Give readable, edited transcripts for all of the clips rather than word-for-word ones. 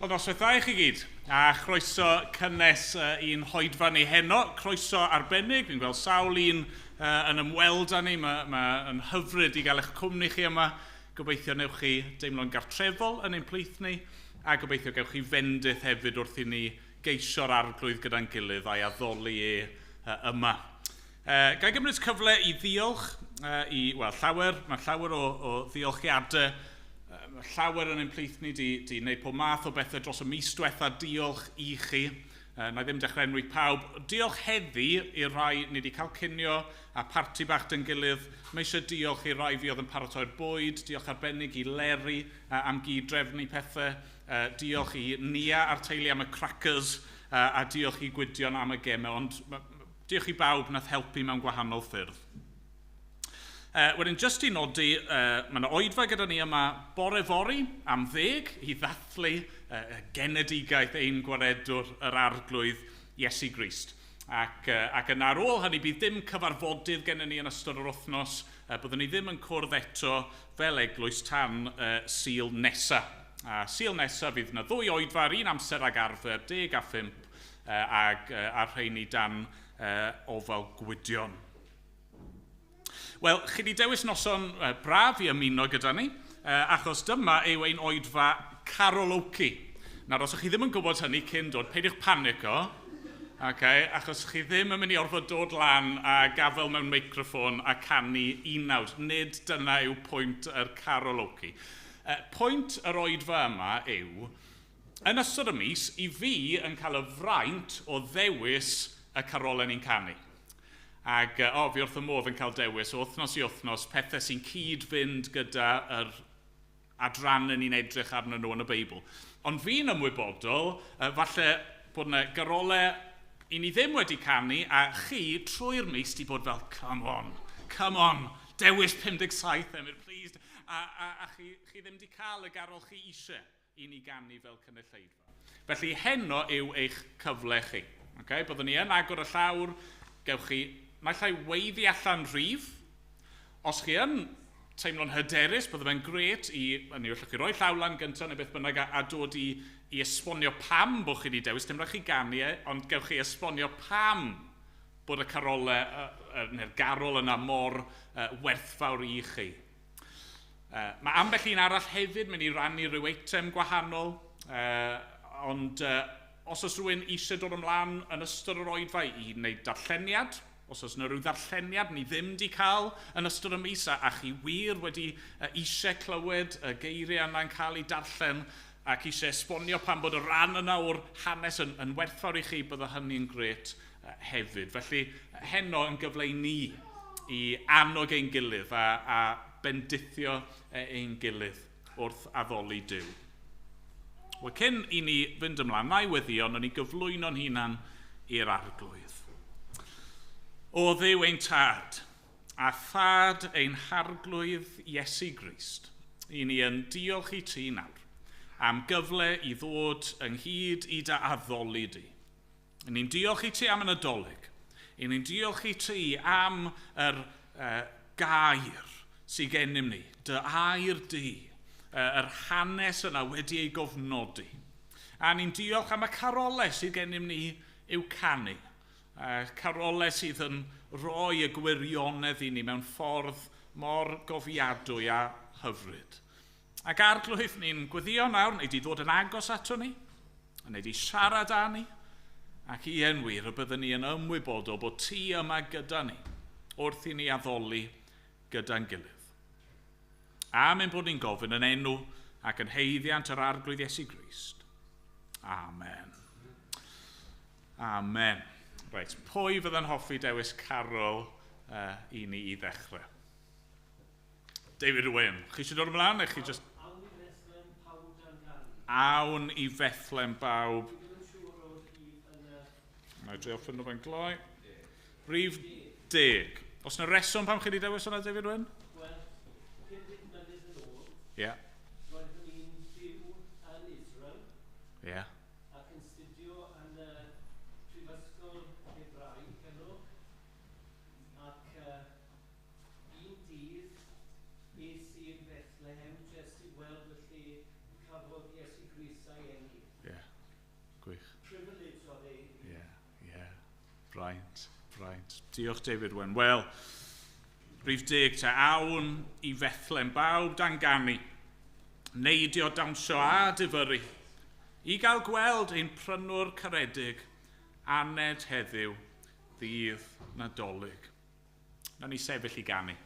Wel, noswaith dda i chi gyd, a chroeso cynnes i'n hoedfa ni heno. Croeso arbennig, fi'n gweld sawl un yn ymweld â ni, mae yn hyfryd i gael eich cwmni chi yma. Gobeithio newch chi deimlo'n gartrefol yn ein plith ni, a gobeithio gewch chi fendith hefyd wrth i ni geisio'r arglwydd gyda'n gilydd a'i addoli e yma. Ga i gymryd cyfle i ddiolch i, wel, llawer, mae llawer o ddiolchiadau, mae llawer yn ein plith ni di wneud pob math o bethau dros y mis diwetha, diolch i chi. Na i ddim dechrau enwi pawb. Diolch heddi i'r rhai ni wedi cael cinio a parti bach dyn gilydd. Mae eisiau diolch i'r rhai fi oedd yn paratoi'r bwyd, diolch arbennig i Leri am gyd-drefnu pethau, diolch i Nia a'r teulu am y crackers, a diolch i Gwydion am y gemau, ond diolch i bawb nath helpu mewn gwahanol ffyrdd. Wedyn, jyst i nodi, mae yna oedfa gyda ni yma bore fory am 10 i ddathlu genedigaeth ein gwaredwr yr arglwydd Iesu Grist. Ac yna ar ôl hynny, bydd dim cyfarfodydd gennym ni yn ystod yr wythnos. Byddwn ni ddim yn cwrdd eto fel eglwys tan Sul nesa. A Sul nesa fydd yna ddwy oedfa ar un amser ag arfer, 10 a 5, ag a'r rheini dan ofal Gwydion. Wel, chi wedi dewis noson braf i ymuno gyda ni, achos dyma yw ein oedfa Caroloci. Nawr, os ydych chi ddim yn gwybod hynny cyn dod, peidiwch panico, okay, achos chi ddim yn mynd i orfod dod lan a gafael mewn meicroffon a canu unawd. Nid dyna yw pwynt yr Caroloci. Pwynt yr oedfa yma yw, yn ystod y mis, i fi yn cael y fraint o ddewis y carolau ni'n canu. Ac o, fi wrth y modd yn cael dewis o wythnos i wythnos pethau sy'n cyd-fynd gyda yr adrannau ni'n edrych arnyn nhw yn y Beibl. Ond fi'n ymwybodol, falle bod yna garolau i ni ddim wedi canu, a chi trwy'r mis di bod fel, come on, come on, dewis 57, Emyr, please. A chi ddim di cael y garol chi eisiau i ni ganu fel cynulleidfa. Felly heno yw eich cyfle chi. Okay? Byddwn ni yn agor y llawr, gewch chi naill ai weiddi allan rhif. Os chi yn teimlo'n hyderus, bydde fe'n grêt i, hynny yw, allwch chi roi llaw lan gyntaf neu beth bynnag a dod i esbonio pam bod chi wedi dewis. Dim rhaid chi ganu e, ond gewch chi esbonio pam bod y carolau, neu'r garol yna mor werthfawr i chi. Mae ambell un arall hefyd mynd i rannu rhyw eitem gwahanol, ond os oes rhywun eisiau dod ymlaen yn ystod yr oedfa i wneud darlleniad, os oes yna rhyw ddarlleniad ni ddim wedi cael yn ystod y mis a chi wir wedi eisiau clywed y geiriau yna'n cael eu darllen ac eisiau esbonio pam bod y rhan yna o'r hanes yn werthfawr i chi, bydde hynny'n grêt hefyd. Felly heno yn gyfle i ni i annog ein gilydd a bendithio ein gilydd wrth addoli Duw. Wel, cyn i ni fynd ymlaen, na i weddio, nawn ni gyflwyno'n hunan i'r arglwydd. O Dduw ein tad, a thad ein harglwydd Iesu Grist, i ni yn diolch i ti nawr am gyfle i ddod ynghyd i dy addoli di. I ni'n diolch i ti am y Nadolig. I ni'n diolch i ti am yr gair sydd gennym ni, dy air di, yr hanes yna wedi ei gofnodi. A ni'n diolch am y carolau sydd gennym ni i'w canu. Carolau sydd yn rhoi y gwirionedd i ni mewn ffordd mor gofiadwy a hyfryd. Ac arglwydd, ni'n gweddio nawr, neu di ddod yn agos ato ni, neu di siarad â ni, ac i yn wir y byddwn ni yn ymwybodol bod ti yma gyda ni, wrth i ni addoli gyda'n gilydd. Am ein bod ni'n gofyn yn enw ac yn haeddiant yr arglwydd Iesu Grist. Amen. Amen. Reit, pwy fydda'n hoffi dewis carol i ni i ddechrau? David Owen, chi eisiau dod ymlaen neu chi just... Awn i Fethlem bawb. Na i drio ffindo fe'n gloi. Rhif 10. Os yna reswm pam chi wedi dewis hwnna, David Wyn? Wel, 50 mlynedd yn ôl, roeddwn i'n byw yn Israel ac yn studio yn y Prifysgol Hebraeg yno, ac un dydd es i i'r Bethlehem jyst i weld y lle cafodd Iesu Grist a'i eni. Braint, braint. Diolch David Wen. Wel, rhif 10 te, awn i Fethlem, bawb dan ganu, neidio, dawnsio a difyrru, i gael gweld ein prynwr caredig, aned heddiw, ddydd Nadolig. Nawn ni sefyll i ganu.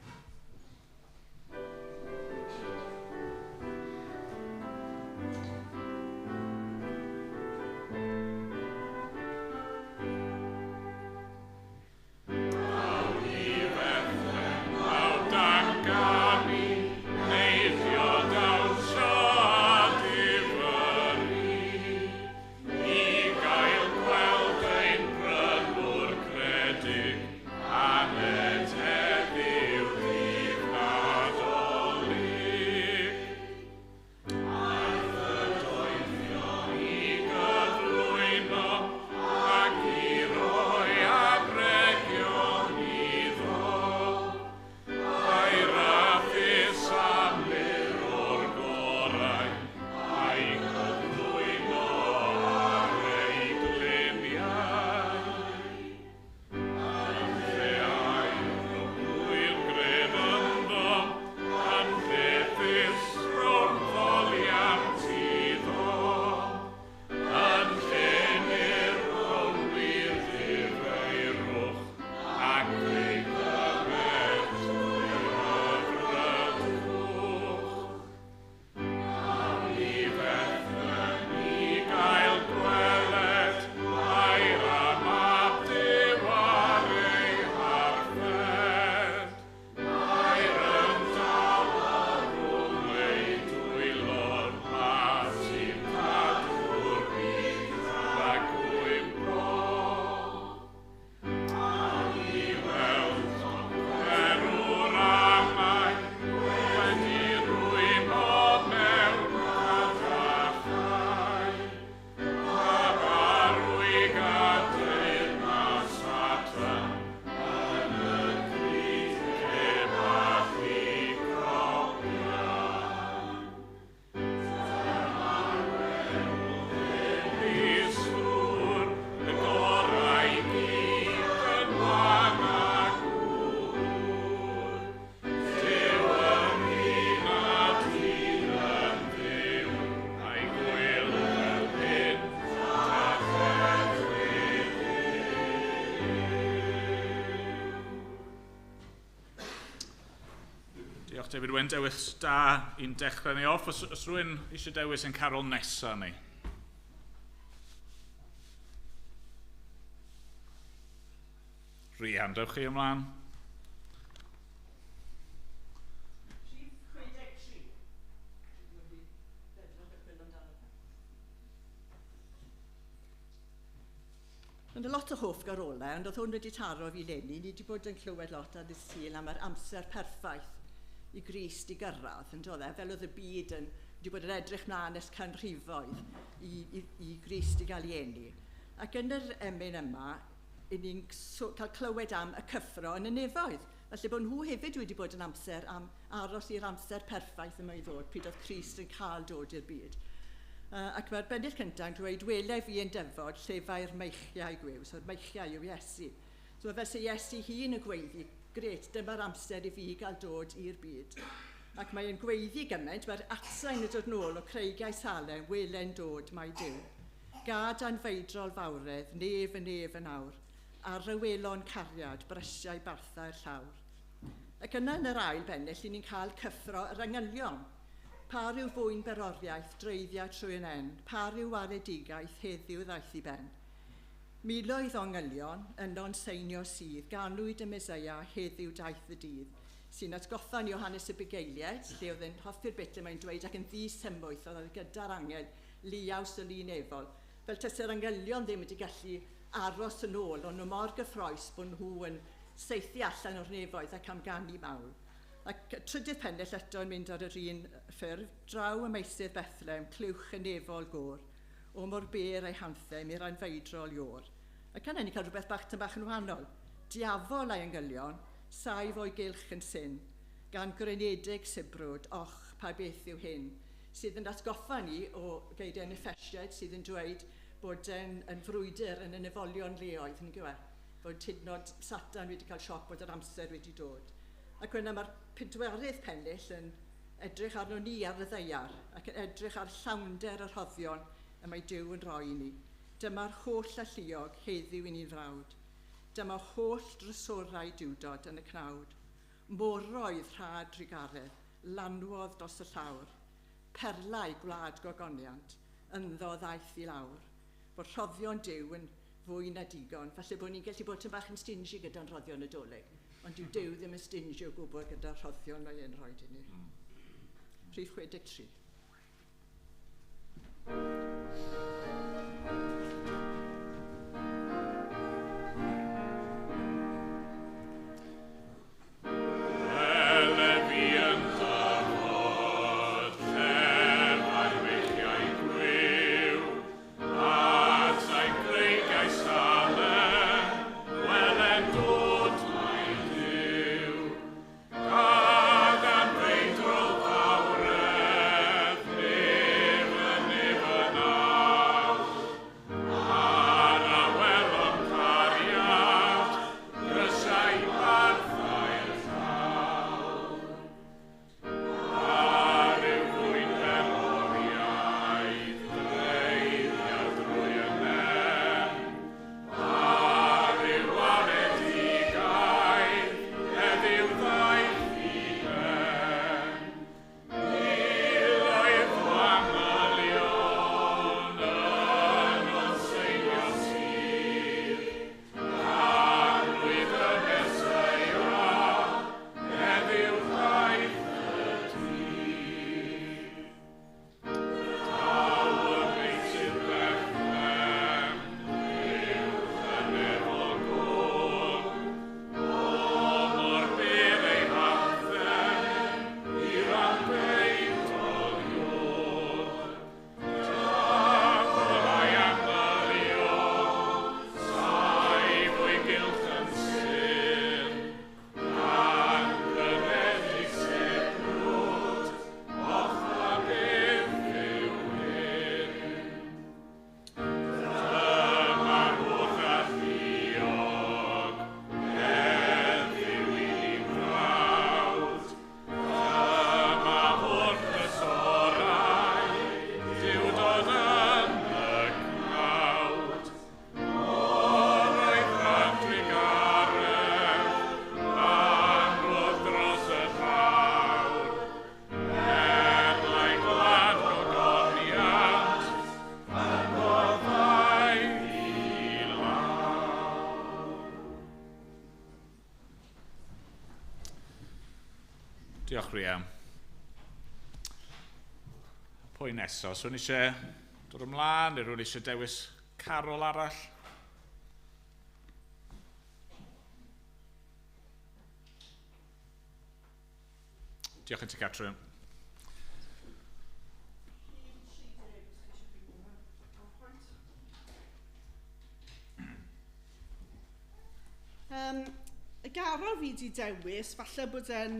David Wyn, dewis da i'n dechrau ni off. Os rhywun eisiau dewis yn carol nesaf ni? Rian, dewch chi ymlaen. Rhif 63. Ond lot o hoff garolau, ond oedd hwn wedi taro fi leni. Ni wedi bod yn clywed lot ar ddydd Sul am yr amser perffaith i Grist i gyrraedd, yn dod e, fel oedd y byd yn, wedi bod yn edrych mlaen ers canrifoedd i Grist i gael ei eni. Ac yn yr emyn yma, i ni'n cael clywed am y cyffro yn y nefoedd. Felly bod nhw hefyd wedi bod yn amser am aros i'r amser perffaith yma i ddod, pryd oedd Crist yn cael dod i'r byd. Ac mae'r bennill cyntaf yn dweud, wele fi yn dyfod llefau'r meichiau gwiw, so'r meichiau yw Iesu. So mae fel se Iesu hun yn gweiddi, gret, dyma'r amser i fi gael dod i'r byd. Ac mae'n gweiddi gymaint, mae'r atsain yn dod nôl o Creigiau Salem, wele'n dod, mae Duw. Gad anfeidrol fawredd, nef yn nef yn awr, ar rywelon cariad, brysiau barthau'r llawr. Ac yna yn yr ail bennill, i ni'n cael cyffro yr angylion. Pa ryw fwyn beroriaeth dreiddiau trwy yn en, pa ryw waredigaeth heddiw ddaeth i ben. Miloedd o angylion, yno'n seinio sydd, ganwyd y Meseia heddiw daeth y dydd, sy'n atgoffa ni o hanes y bugeiliaid, lle oedd yn hoffi'r bit yma'n dweud ac yn ddisymwyth oedd gyda'r angel liaws y lun efol. Fel tase'r angylion ddim wedi gallu aros yn ôl, ond nhw mor gyffrous bod nhw yn saethu allan o'r nefoedd ac am ganu mawl. Ac trydydd pennill eto yn mynd ar yr un ffurf, draw y meysydd Bethlehem, clywch y nefol gôr, o mor bêr ei hanthem i'r anfeidrol iôr. Ac yna ni'n cael rhywbeth bach tan bach yn wahanol. Diafol a'i angylion, saif o'i gylch yn syn, gan grynedig sibrwd, och, pa beth yw hyn, sydd yn atgoffa ni o geiriau yn Effesiaid sydd yn dweud bod yn frwydr yn y nefolion leoedd, yn gwybod? Fod hyd yn oed Satan wedi cael sioc bod yr amser wedi dod. Ac yna mae'r pedwerydd pennill yn edrych arno ni ar y ddaear ac yn edrych ar llawnder y rhoddion y mae Duw yn rhoi i ni. Dyma'r holl alluog heddiw i ni'n frawd. Dyma holl drysorau Duwdod yn y cnawd. Moroedd rhad drugaredd, lanwodd dros y llawr. Perlau gwlad gogoniant, ynddo ddaeth i lawr. Bod rhoddion Duw yn fwy na digon. Falle bod ni'n gallu bod yn bach yn stingy gyda'n rhoddion Nadolig, ond dyw Duw ddim yn stingy o gwbl gyda'r rhoddion mae e'n rhoi i ni. Rhif 63. Wele fi yn dyfod, llefau beichiau gwiw, at ei greigiau Salem, wele'n dod mae Duw. Cadarn feidrol fawredd, nef yn nef yn awr, ar awelon cariad, grysau barthau'r llaw. Ar yw fwynder oriau, dreiddiau drwy y nen, ar yw aledigaeth, heddiw ddaeth i ben. Miloedd o angylion yn onseinio sydd, Arglwydd y Meseia, heddiw ddaeth y dydd. Taw y meysydd Bethlehem, uwch y nefol gwn, O mor bur ei hamdden, i'r anfeidrol Ion. Tafol angylion, saif o'i gylch yn syn, Angynedig sibrwd, och a beth yw hyn? Dyma'r holl alluog, heddiw i ni frawd. Dyma holl drysorau, Duwdod yn y cnawd. Moroedd rhan drugaredd, lanwodd dros y llawr. Erlau gwlad gogoniant, ynddo i lawr. Diolch, Rhian. Pwy nesaf? Os rhywun eisiau dod ymlaen, neu rhywun eisiau dewis carol arall? Diolch i ti, Catrin. Y garol fi di dewis, falle bod e'n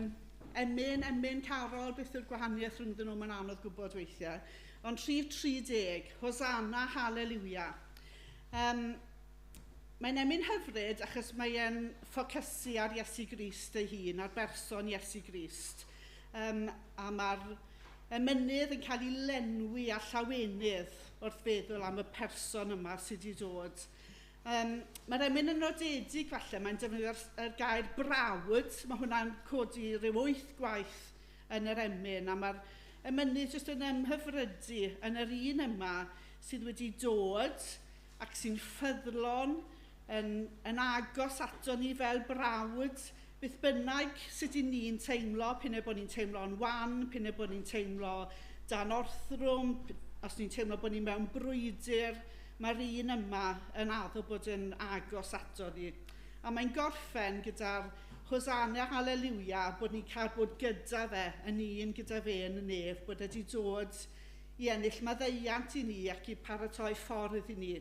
emyn carol, beth yw'r gwahaniaeth rhyngddyn nhw, mae'n anodd gwybod weithiau. Ond rhif 30, Hosanna, Haleluia. Mae'n emyn hyfryd achos mae'n ffocysu ar Iesu Grist ei hun, ar berson Iesu Grist. A mae'r emynydd yn cael ei lenwi a llawenydd wrth feddwl am y person yma sydd wedi dod. Mae'r emyn yn nodedig falle, mae'n defnyddio'r gair brawd, mae hwnna'n codi rhyw 8 gwaith yn yr emyn, a mae'r emynydd jyst yn ymhyfrydu yn yr un yma sydd wedi dod ac sy'n ffyddlon, yn agos ato ni fel brawd, beth bynnag sut i ni'n teimlo, p'un ai bod ni'n teimlo'n wan, p'un ai bod ni'n teimlo dan orthrwm, os ni'n teimlo bod ni mewn brwydr, mae'r un yma yn addo bod yn agos ato ni. A mae'n gorffen gyda'r Hosanna Haleluia, bod ni'n cael bod gyda fe, yn un gyda fe yn y nef, bod wedi dod i ennill maddeuant i ni ac i paratoi ffordd i ni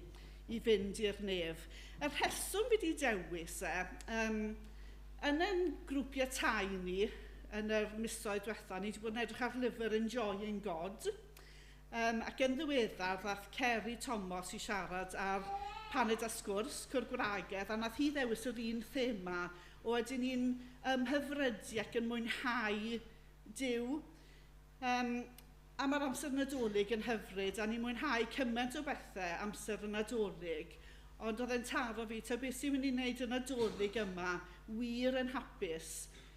i fynd i'r nef. Y rheswm fi wedi dewis e, yn ein grwpiau tai ni, yn yr misoedd diwetha, ni wedi bod yn edrych ar lyfr Enjoying God. Ac yn ddiweddar, ddath Kerry Thomas i siarad ar Paned a Sgwrs, Cwr Gwragedd, a nath hi ddewis yr un thema o ydyn ni'n ymhyfrydu ac yn mwynhau Duw. A mae'r amser Nadolig yn hyfryd, a ni'n mwynhau cymaint o bethau amser y Nadolig, ond oedd e'n taro fi, ta beth sy'n mynd i wneud y Nadolig yma wir yn hapus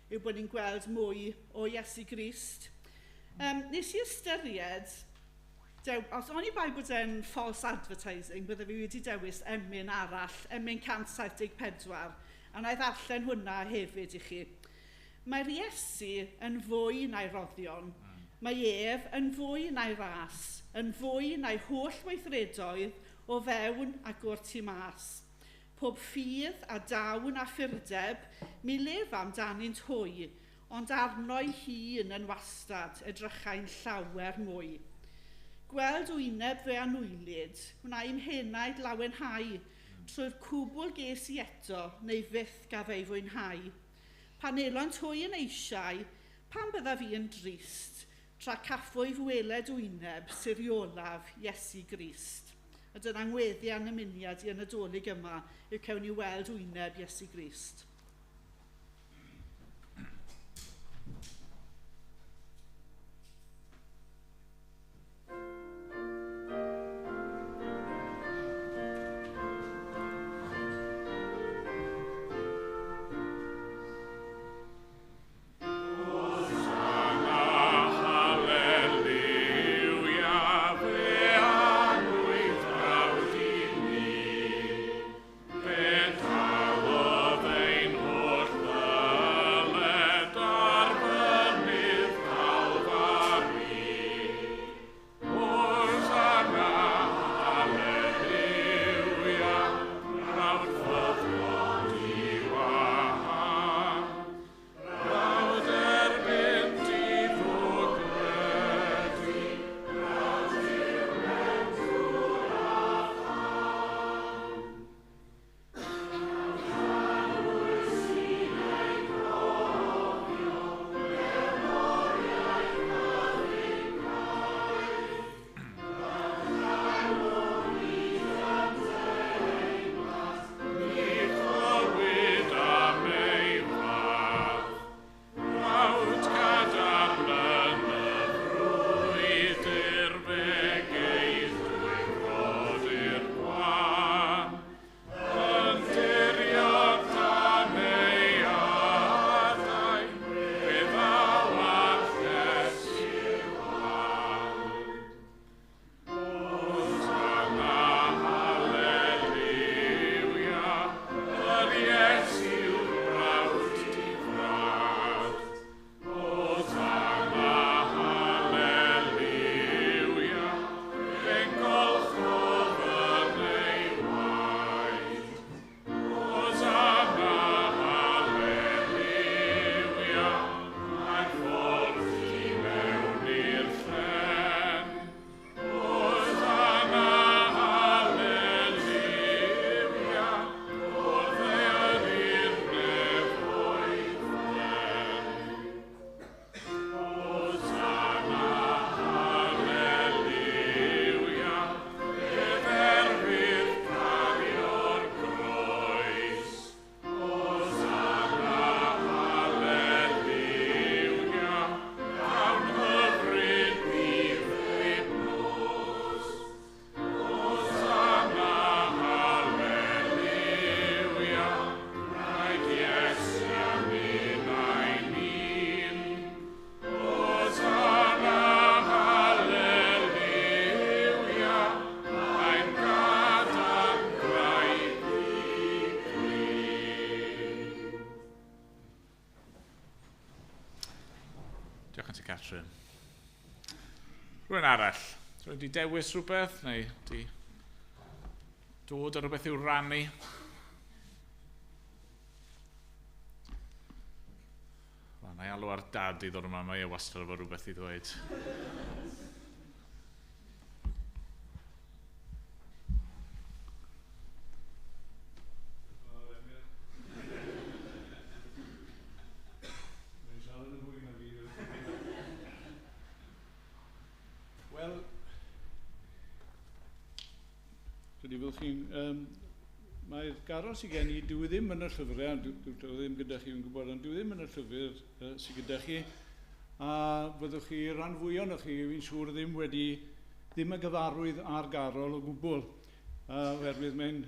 yw bod ni'n gweld mwy o Iesu Grist. Nes i ystyried, os o'n i bai bod e'n false advertising, bydde fi wedi dewis emyn arall, emyn 174, a na i ddarllen hwnna hefyd i chi. Mae'r Iesu yn fwy na'i roddion. Mae ef yn fwy na'i ras, yn fwy na'i holl weithredoedd o fewn ac o'r tu mas. Pob ffydd a dawn a ffyrdeb, mi lef amdanynt hwy, ond arno'i hun yn wastad edrychai'n llawer mwy. Gweld wyneb fe anwylyd, wna i'm henaid lawenhau, trwy'r cwbl ges i eto, neu fyth gaf ei fwynhau. Pan elont hwy yn eisiau, pan byddaf fi yn drist, tra caffwyf weled wyneb siriolaf Iesu Grist. A dyna ngweddi a'n ymuniad i yn y Nadolig yma yw cewn ni weld wyneb Iesu Grist. Catrin. Rhywun arall, rhywun wedi dewis rhywbeth neu wedi dod ar rhywbeth i'w rannu? Wel, na i alw ar dad i ddod yma, mae e wastad efo rhywbeth i ddweud. Wel, Dydy fyddwch chi'n... Mae'r garol sydd gen i, dwi ddim yn y llyfrau, dwi ddim gyda chi yn gwybod, ond dwi ddim yn y llyfr sydd gyda chi, a fyddwch chi rhan fwyaf ohonoch chi, fi'n siŵr ddim wedi, ddim yn gyfarwydd â'r garol o gwbl, oherwydd mae'n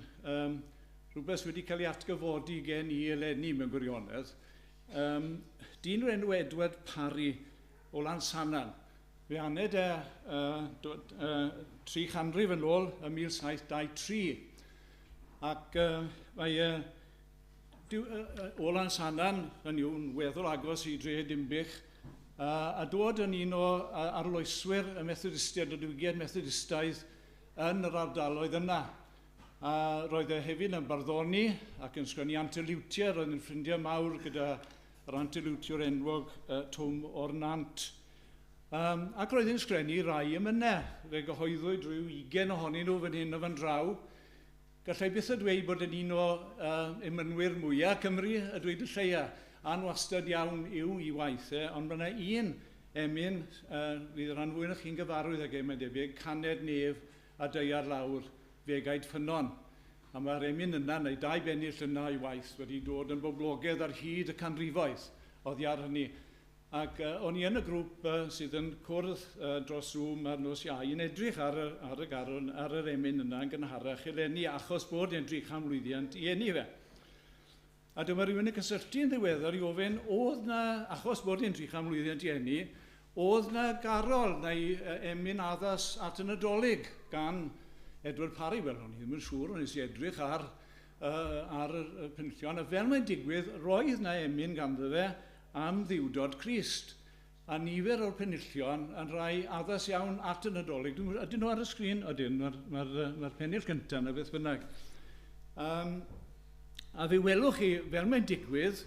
rhywbeth wedi cael ei atgyfodi gen i eleni mewn gwirionedd. Dyn o'r enw Edward Parry o Lansannan. Fe aned e 300 yn ôl ym 1723. Ac mae o Lansannan yn yw'n weddol agos i dre Dinbych, a dod yn un o arloeswyr y Methodistiaid, y diwygiad Methodistaidd yn yr ardaloedd yna. A roedd e hefyd yn barddoni ac yn sgwennu antilutia, roedd yn ffrindiau mawr gyda yr antiludiwr enwog Twm o'r Nant. Ac roedd yn sgrennu rai emynau. Fe gyhoeddwyd rhyw 20 ohonyn nhw fan hyn o fan draw. Gallai byth a dweud bod yn un o emynwyr mwyaf Cymru, a dweud y lleia. Anwastad iawn yw i waith e, ond mae yna un emyn, fydd rhan fwy ohonoch chi'n gyfarwydd ag e, mae'n debyg, Caned Nef a Daear Lawr, Fegaid Ffynnon. A mae'r emyn yna, neu dau bennill yna i waith, wedi dod yn boblogaidd ar hyd y canrifoedd oddi ar hynny. Ac o'n i yn y grŵp sydd yn cwrdd dros Zoom ar nos Iau yn edrych ar y garwn, ar yr emyn yna yn gynharach eleni, achos bod e'n 300 mlwyddiant i eni fe. A dyma rhywun yn cysylltu yn ddiweddar i ofyn, oedd na, achos bod e'n 300 mlwyddiant i eni, oedd na garol neu emyn addas at y Nadolig gan Edward Parry? Wel, o'n i ddim yn siŵr, ond nes i edrych ar y penillion, a fel mae'n digwydd, roedd na emyn ganddo fe am ddiwdod Crist. A nifer o'r penillion yn rhai addas iawn at y Nadolig. Ydyn nhw ar y sgrin? Ydyn, mae'r pennill gyntaf yna beth bynnag. A fe welwch chi, fel mae'n digwydd,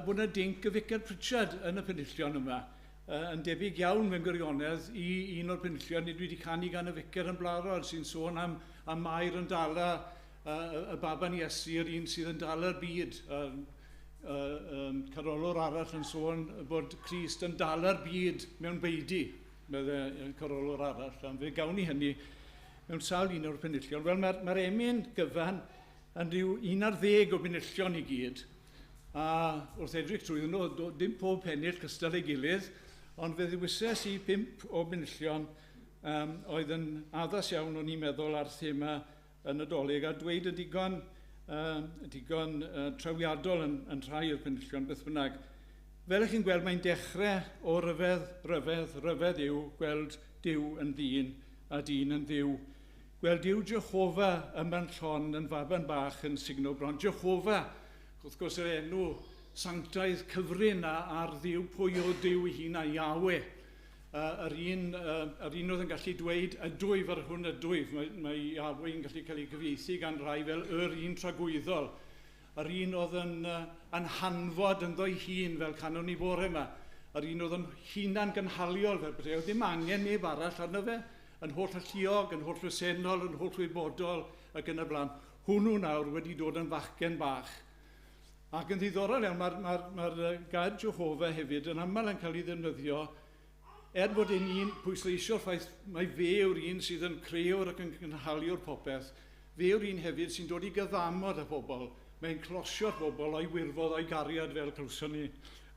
bod yna dinc y Ficer Pritchard yn y penillion yma. Yn debyg iawn mewn gwirionedd i un o'r penillion ni dwi wedi canu gan y Ficer yn blarod, sy'n sôn am Mair yn dala y baban Iesu, yr un sydd yn dala'r byd. Carolwr arall yn sôn bod Crist yn dala'r byd mewn beidi, meddai carolwr arall. A fe gawn ni hynny mewn sawl un o'r penillion. Wel, mae'r emyn gyfan yn rhyw 11 o benillion i gyd. A wrth edrych trwy nhw, dim pob pennill cystal ei gilydd, ond fe ddewises i 5 o benillion oedd yn addas iawn o'n i'n meddwl ar thema y Nadolig, a dweud y digon trawiadol yn rhai o'r penillion, beth bynnag. Fel ych chi'n gweld, mae'n dechrau o ryfedd, ryfedd, ryfedd yw gweld Duw yn ddyn a dyn yn ddiw. Gweld Duw Jehofa yma'n llon yn faban bach yn sugno bron. Jehofa, wrth gwrs, yr enw sanctaidd cyfrin ar ddiw, pwy o Duw ei hun a Yahweh. Yr un oedd yn gallu dweud ydwyf ar hwn ydwyf. Mae Yahweh yn gallu cael ei gyfieithu gan rai fel yr un tragwyddol. Yr un oedd yn hanfod ynddo'i hun fel canon ni bore yma. Yr un oedd yn hunan gynhaliol fel bethau. Oedd ddim angen neb arall arno fe. Yn holl alluog, yn holl bresennol, yn holl wybodol ac yn y blaen. Hwnnw nawr wedi dod yn fachgen bach. Ac yn ddiddorol iawn, mae'r gair Jehofa hefyd yn aml yn cael ei ddefnyddio er bod e'n un pwysleisio'r ffaith mai fe yw'r un sydd yn creuwr ac yn cynhalio'r popeth, fe yw'r un hefyd sy'n dod i gyfamod â pobl. Mae'n closio'r bobl o'i wirfodd o'i gariad fel clywson ni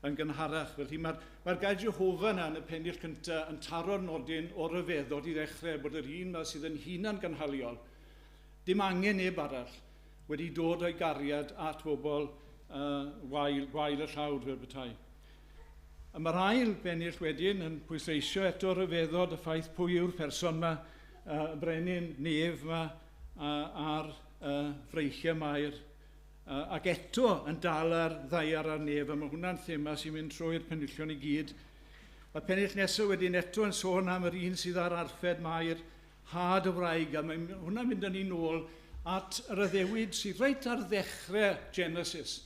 yn gynharach. Felly mae'r gair Jehofa yna yn y pennill cyntaf yn taro'r nodyn o ryfeddod i ddechrau bod yr un yma sydd yn hunan gynhaliol, dim angen neb arall, wedi dod o'i gariad at bobl gwael y llawr fel petai. A mae'r ail bennill wedyn yn pwysleisio eto ryfeddod y ffaith pwy yw'r person yma, brenin nef yma ar freichiau Mair, ac eto yn dal ar ddaear a'r nef, a mae hwnna'n thema sy'n mynd trwy'r penillion i gyd. Mae pennill nesaf wedyn eto yn sôn am yr un sydd ar arffed Mair, had y wraig, a mae hwnna'n mynd â ni nôl at yr addewid sydd reit ar ddechrau Genesis.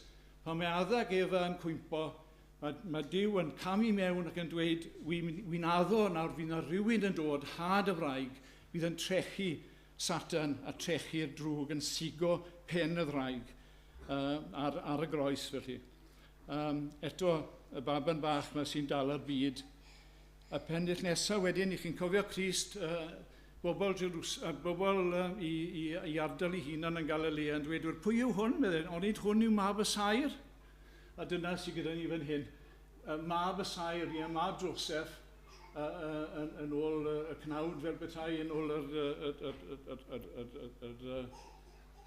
Pan mae Adda ac Efa yn cwympo, mae Duw yn camu mewn ac yn dweud, wi'n addo nawr fydd yna rhywun yn dod, had y wraig, fydd yn trechu Satan a trechu'r drwg yn sigo pen y ddraig ar y groes felly. Eto, y baban bach yma sy'n dal ar byd. Y pennill nesaf wedyn, i chi'n cofio Crist bobl, bobl i ardal ei hunan yn Galilea yn dweud, pwy yw hwn? Meddai, onid hwn yw mab y saer? A dyna sydd gyda ni fan hyn. Mab y saer, ie, mab Joseph, yn ôl y cnawd fel bethau, yn ôl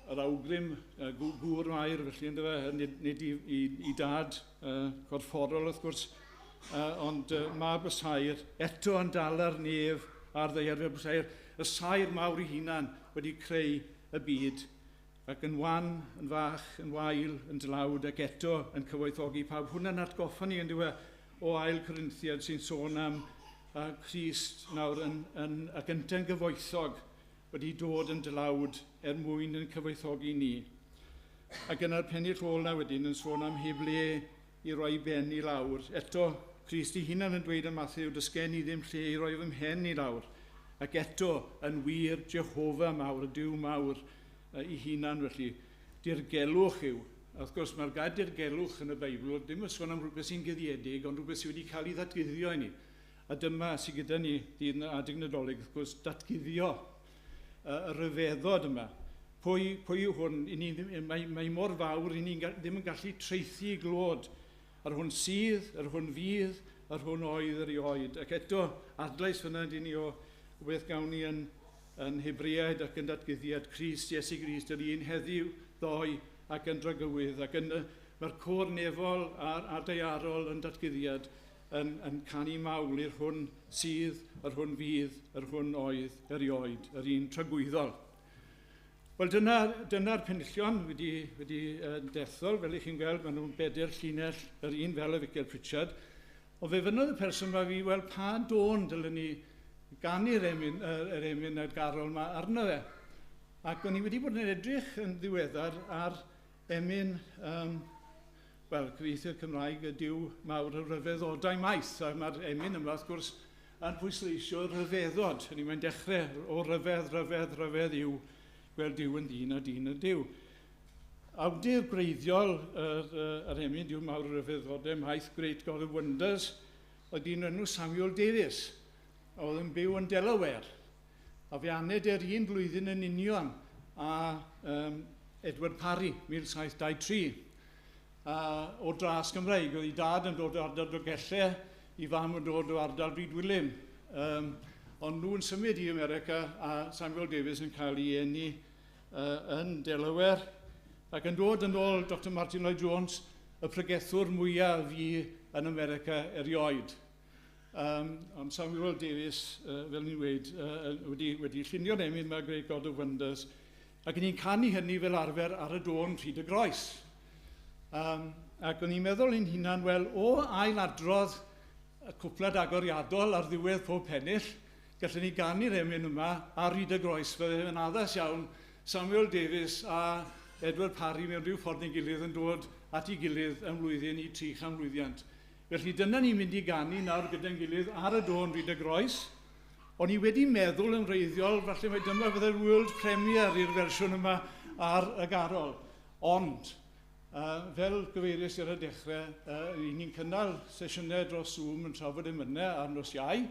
yr awgrym gŵr Mair, felly yndyfe, nid i dad corfforol wrth gwrs, ond mab y saer eto yn dal ar nef a'r ddaear fel saer, y saer mawr ei hunan wedi creu y byd, ac yn wan, yn fach, yn wael, yn dlawd, ac eto yn cyfoethogi pawb. Hwnna'n atgoffa ni yn diwedd o ail Corinthiad sy'n sôn am Crist nawr ac yntau'n gyfoethog wedi dod yn dlawd er mwyn yn cyfoethogi ni. Ac yna'r pennill ola wedyn yn sôn am heb le i roi ben i lawr. Eto, Crist ei hunan yn dweud yn Mathew, does gen i ddim lle i roi fy mhen i lawr. Ac eto, yn wir Jehofa mawr, y Duw mawr ei hunan felly, dirgelwch yw. A wrth gwrs, mae'r gair dirgelwch yn y Beibl, ddim yn sôn am rhywbeth sy'n guddiedig, ond rhywbeth sydd wedi cael ei ddatguddio i ni. A dyma sydd gyda ni dydd adeg Nadolig, wrth gwrs, datguddio y rhyfeddod yma. Pwy yw hwn? Mae mor fawr, i ni ddim yn gallu traethu i glod. Yr hwn sydd, yr hwn fydd, yr hwn oedd erioed. Ac eto, adlais fyna dyn ni o beth gawn ni yn Hebreaid ac yn datguddiad Crist, Iesu Grist, yr un heddiw, ddoe ac yn dragywydd. Ac mae'r côr nefol a'r daearol yn datguddiad yn canu mawl i'r hwn sydd, yr hwn fydd, yr hwn oedd erioed, yr un tragwyddol. Wel, dyna'r penillion wedi dethol, fel ych chi'n gweld, maen nhw'n bedair llinell yr un fel y Ficer Pritchard. Ond fe fynnodd y person yma fi, wel, pa dôn dylen ni ganu'r emyn a'r garol yma arno fe? Ac o'n i wedi bod yn edrych yn ddiweddar ar emyn, wel, cyfieithiad Cymraeg y Duw mawr y rhyfeddodau maith. A mae'r emyn yma, wrth gwrs, yn pwysleisio rhyfeddod. Hynny, mae'n dechrau o ryfedd, ryfedd, ryfedd yw gweld Duw yn ddyn a dyn yn Duw. Awdur gwreiddiol yr emyn Duw mawr y rhyfeddodau maith, Great God of Wonders, oedd dyn enw Samuel Davies, a oedd yn byw yn Delaware. A fe aned yr un blwyddyn yn union a Edward Parry, 1723. O dras Gymreig, oedd ei dad yn dod o ardal Dolgellau, ei fam yn dod o ardal Rhydwilym. Ond nhw'n symud i America a Samuel Davies yn cael ei eni yn Delaware ac yn dod yn ôl Dr Martin Lloyd Jones, y pregethwr mwyaf fi yn America erioed. Ond Samuel Davies, fel ni'n dweud, wedi llunio'r emyn yma, Great God of Wonders, ac ni'n canu hynny fel arfer ar y dôn Rhyd y Groes. Ac o'n i'n meddwl i'n hunan, wel, o ailadrodd y cwpled agoriadol ar ddiwedd pob pennill, gallwn ni ganu'r emyn yma ar Rhyd y Groes. Fydde yn addas iawn Samuel Davies a Edward Parry mewn rhyw ffordd neu gilydd yn dod at ei gilydd ym mlwyddyn i 300 mlwyddiant. Felly dyna ni'n mynd i ganu nawr gyda'n gilydd ar y dôn Rhyd y Groes. O'n i wedi meddwl yn wreiddiol, falle mai dyma fydde'r world premiere i'r fersiwn yma ar y garol. Ond, fel gyfeiriais ar y dechrau, i ni'n cynnal sesiynau dros Zoom yn trafod emynau ar nos Iau,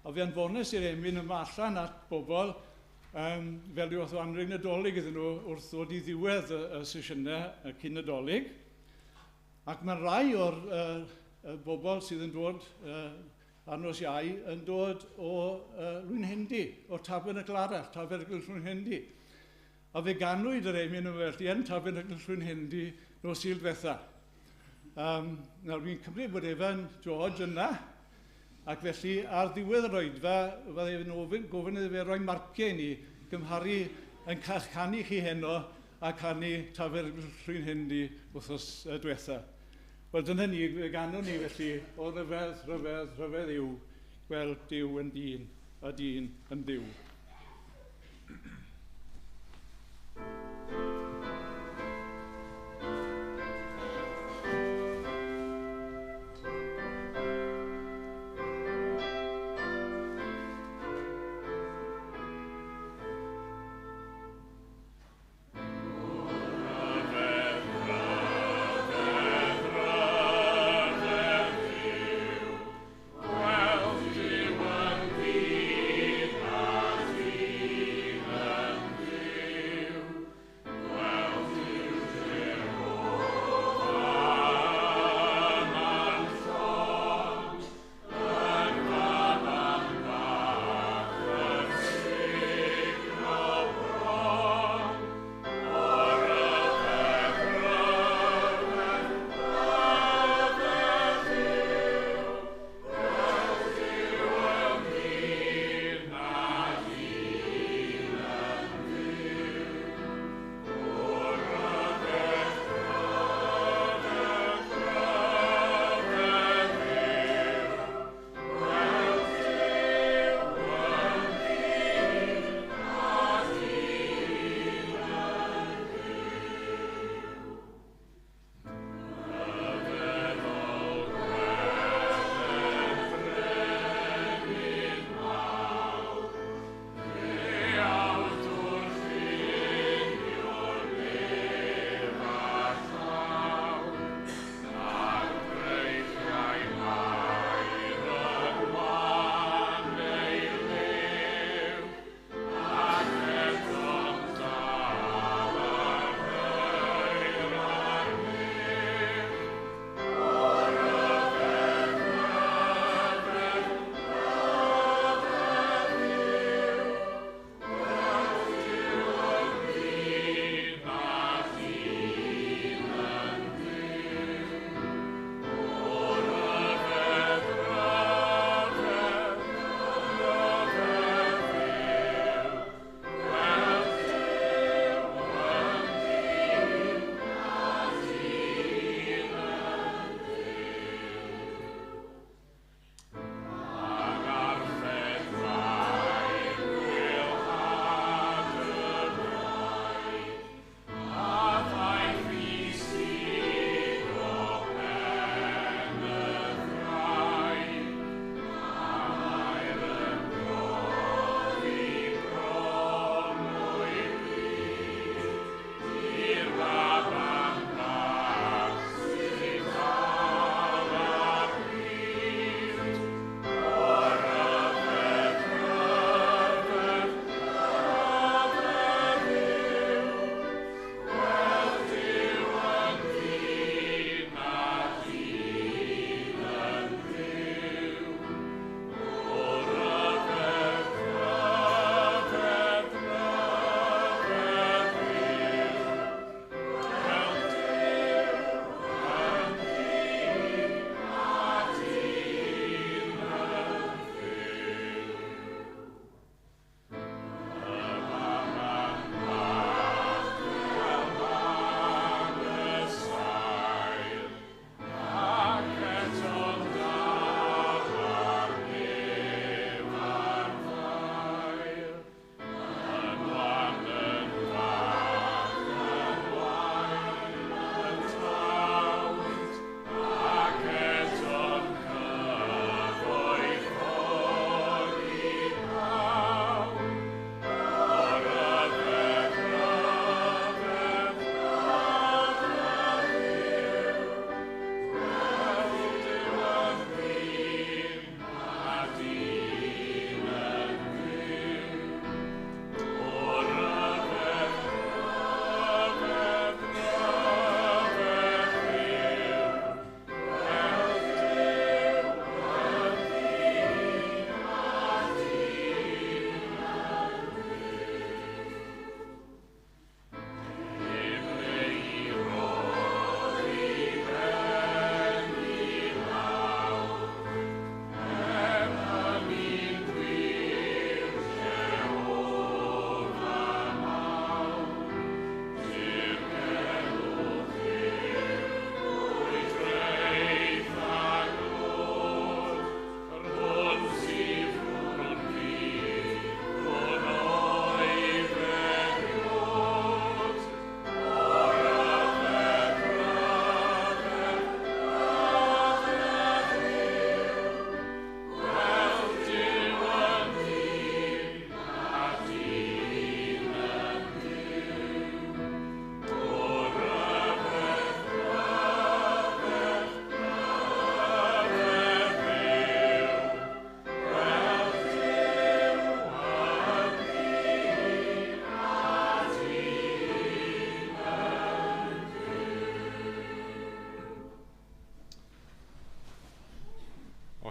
a fe anfones i'r emyn yma allan at bobl fel rhyw fath o anrheg Nadolig iddyn nhw wrth ddod i ddiwedd y sesiynau cyn Nadolig. Ac mae rai o'r bobl sydd yn dod ar nos Iau yn dod o Lwynhendy, o Tabernacl arall, Tabernacl Llwynhendy. A fe ganwyd yr emyn yma felly yn Tabernacl Llwynhendy nos Sul diwetha. Nawr fi'n cymryd bod Evan George yna, ac felly ar ddiwedd yr oedfa, fydde e'n gofyn iddo fe roi marciau i ni gymharu yn canu chi heno a canu Tabernacl Llwynhendy wythnos diwetha. Wel, dyna ni, fe ganwn ni felly, o ryfedd, ryfedd, ryfedd yw gweld Duw yn ddyn a dyn yn Dduw. Well,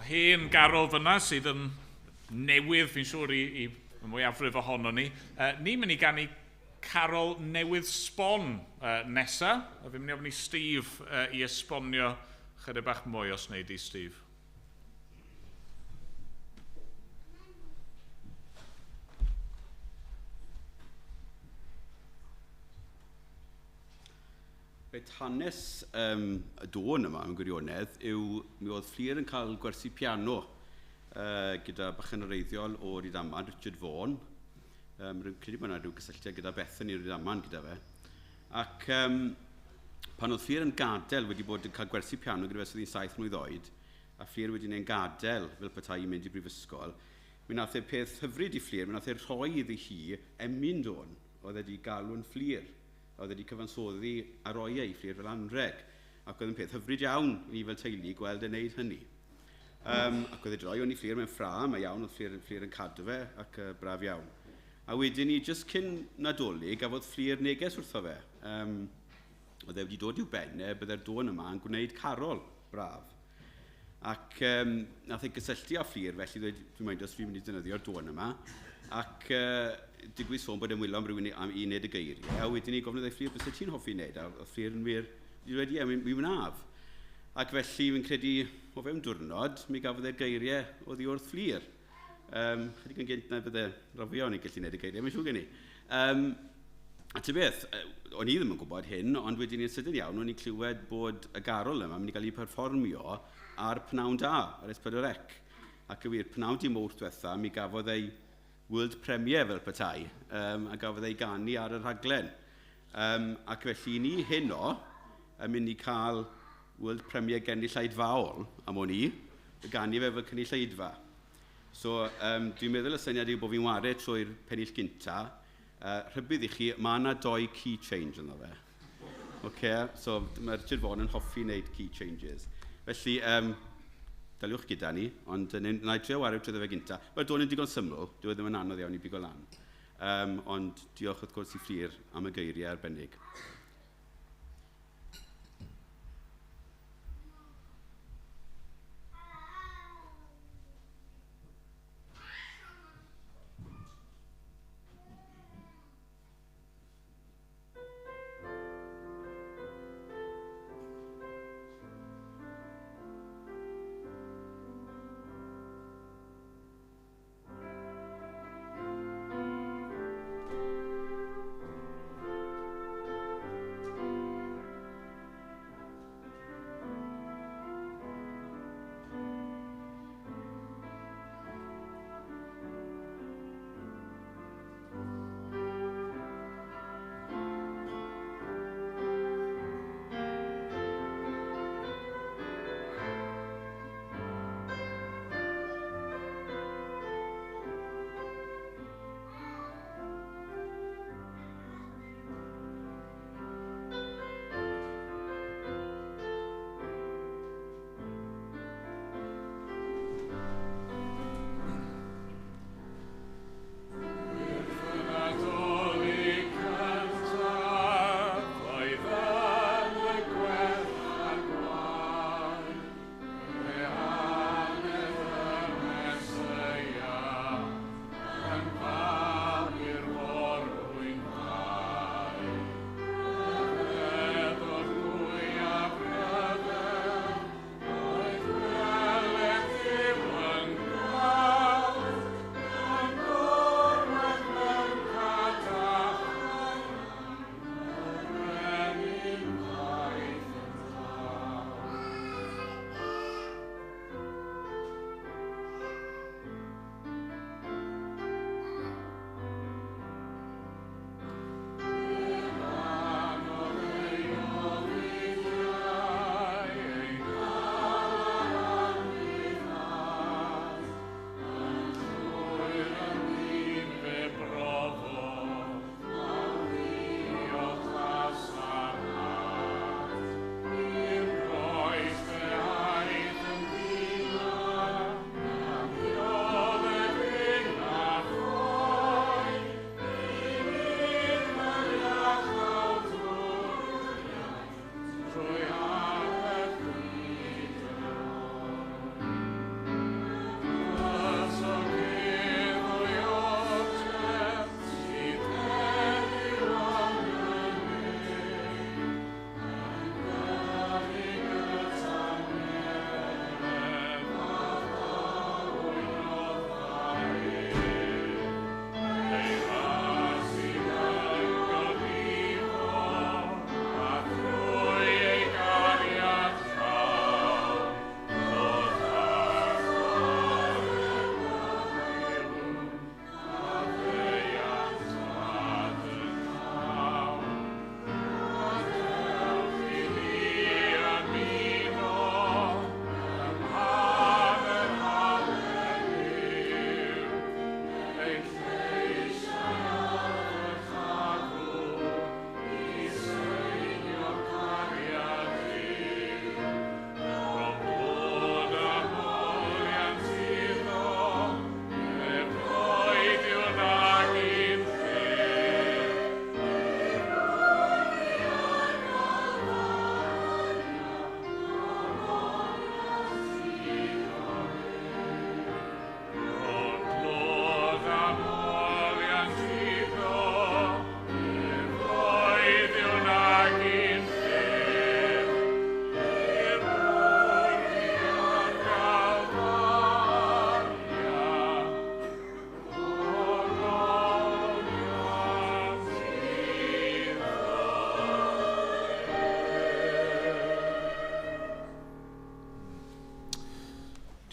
hen garol fyna sydd yn newydd, fi'n siŵr, i y mwyafrif ohono ni. Ni'n mynd i ganu carol newydd sbon nesa. A fi'n mynd i ofyn i Steve i esbonio chydig bach mwy os wnei di, Steve. Reit, hanes y dôn yma mewn gwirionedd yw mi oedd Fflur yn cael gwersi piano gyda bachgen wreiddiol o Rydaman, Richard Vaughan. Rwy'n credu bod yna rhyw gysylltiad gyda Bethany Rydaman gyda fe. Ac pan oedd Fflur yn gadael wedi bod yn cael gwersi piano gyda fe sydd hi'n 7 mlwydd oed, a Fflur wedi yn gadael fel petai i mynd i brifysgol, mi nath e peth hyfryd i Fflur, mi nath e rhoi iddi hi emyn dôn, oedd wedi galw'n Fflur. Oedd wedi cyfansoddi a roi ei Fflur fel anrheg. Ac oedd yn peth hyfryd iawn i ni fel teulu gweld e'n neud hynny. Ac oedd e droi o'n i Fflur mewn ffrâm, a iawn oedd Fflur yn cadw fe, ac braf iawn. A wedyn ni, jyst cyn Nadolig, gafodd Fflur neges wrtho fe. Oedd e wedi dod i'w ben e, bydde'r dôn yma yn gwneud carol braf. Ac nath e gysylltu â Fflur, felly dweud, dwi'n mynd os fi'n mynd i defnyddio'r dôn yma. Ac digwydd sôn bod e'n wylo am rhywun i wneud y geiriau. A wedyn ni gofynnodd e Fflur, bys ti'n hoffi wneud? A oedd Fflur yn wir, wedi dweud, ie, mi wnaf. Ac felly fi'n credu, o fewn diwrnod, mi gafodd e'r geiriau oddi wrth Fflur. Chydig yn gynt na bydde Rofion yn gallu wneud y geiriau, mae'n siŵr gen i. A ti beth, o'n i ddim yn gwybod hyn, ond wedyn ni'n sydyn iawn, o'n i'n clywed bod y garol yma yn mynd i gael ei perfformio ar Pnawn Da, ar S4C. Ac y wir, pnawn di Mawrth diwetha, mi gafodd ei world premiere fel petai, a gafodd ei ganu ar y rhaglen. Ac felly ni heno yn mynd i cael world premiere gynulleidfaol, am o'n i, y ganu fe fel cynulleidfa. So dwi'n meddwl y syniad yw bod fi'n ware trwy'r pennill gynta. Rhybudd i chi, mae yna doi key change ynddo fe. Okay, so mae Richard Vaughan yn hoffi wneud key changes. Felly, daliwch gyda ni, ond na i trio wario trwy fe gynta. Mae'r dôn yn digon syml, dyw e ddim yn anodd iawn i bigo lan. Ond diolch wrth gwrs i Fflur am y geiriau arbennig.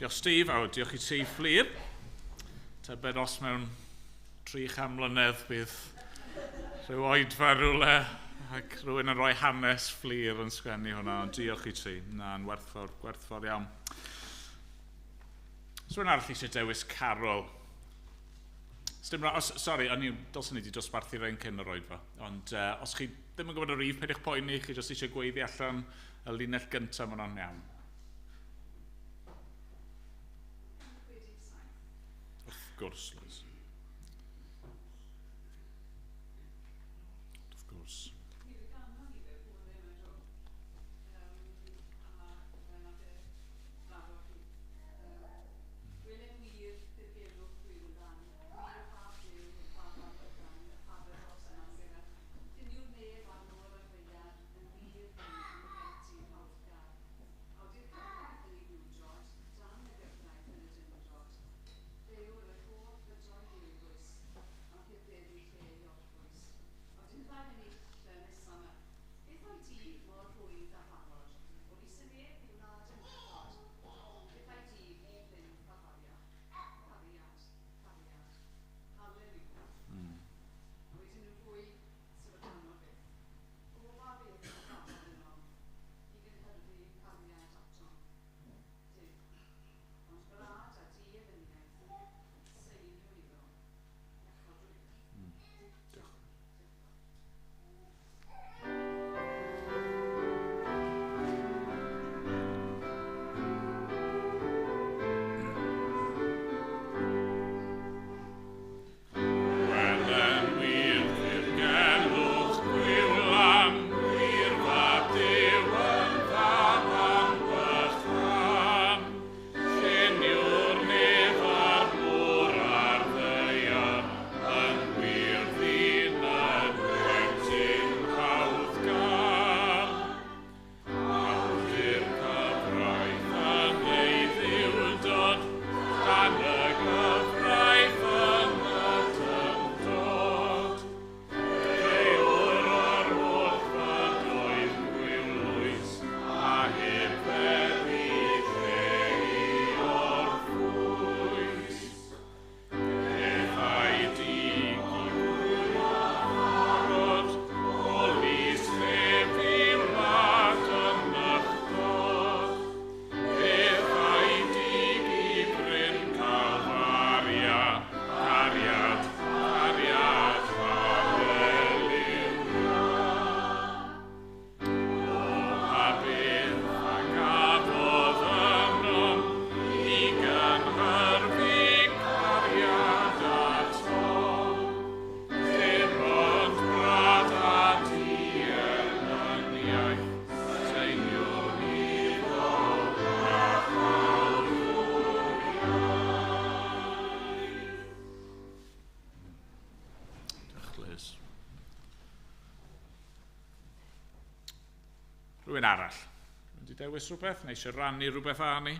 Diolch Steve, a diolch i ti Fflur. Tybed os mewn 300 mlynedd bydd rhyw oedfa rhywle ac rhywun yn rhoi hanes Fflur yn sgwennu hwnna, ond diolch i ti. Na'n werthfawr, gwerthfawr iawn. So rhywun arall eisiau dewis carol. Sdim os, sori, o'n i, dylswn i wedi dosbarthu rhain cyn yr oedfa, ond os chi ddim yn gwybod y rif, peidiwch poeni, chi jyst eisiau gweiddi allan y linell gyntaf, mae hwnna'n iawn. Wrth gwrs, Liz. Wrth gwrs. Rhywun arall. Wedi dewis rhywbeth neu eisiau rannu rhywbeth â ni?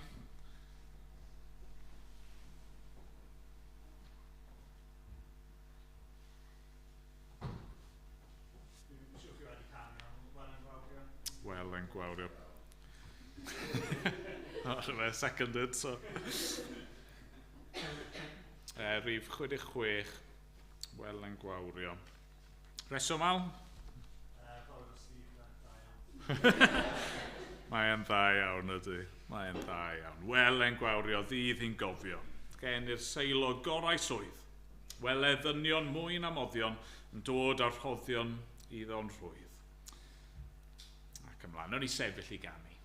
Wel yn gwawrio. Rhywbeth seconded, so. Rhif 66, wel yn gwawrio. Reswm al? Mae'n dda iawn ydy. Mae'n dda iawn. Wel yn gwawrio, ddydd hi'n gofio. Gen i'r seilo gorau swydd. Wele ddynion mwy na moddion yn dod â'r rhoddion iddo'n rhwydd. Ac ymlaen, o'n i sefyll i ganu.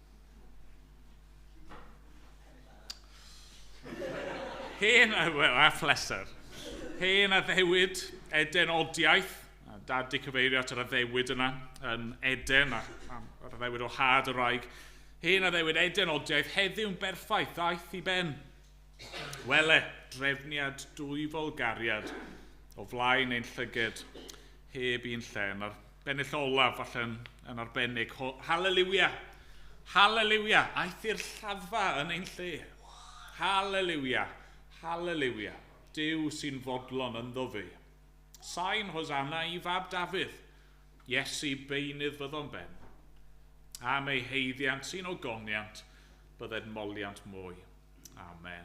Hen, wel, a phleser. Hen addewid Eden odiaeth. Dad di cyfeirio at yr addewid yna yn Eden, a'r addewid o had y wraig. Hen addewid Eden odiaeth, heddiw'n berffaith, ddaeth i ben. Wele, drefniad dwyfol gariad o flaen ein llyged heb un lle. A'r bennill olaf falle'n yn arbennig. Hallelujah! Hallelujah! Aeth i'r lladdfa yn ein lle. Hallelujah! Hallelujah! Duw sy'n fodlon ynddo fi. Sain Hosanna i fab Dafydd. Iesu beunydd fyddo'n ben. Am ei heiddiant sy'n ogoniant, bydded moliant mwy. Amen.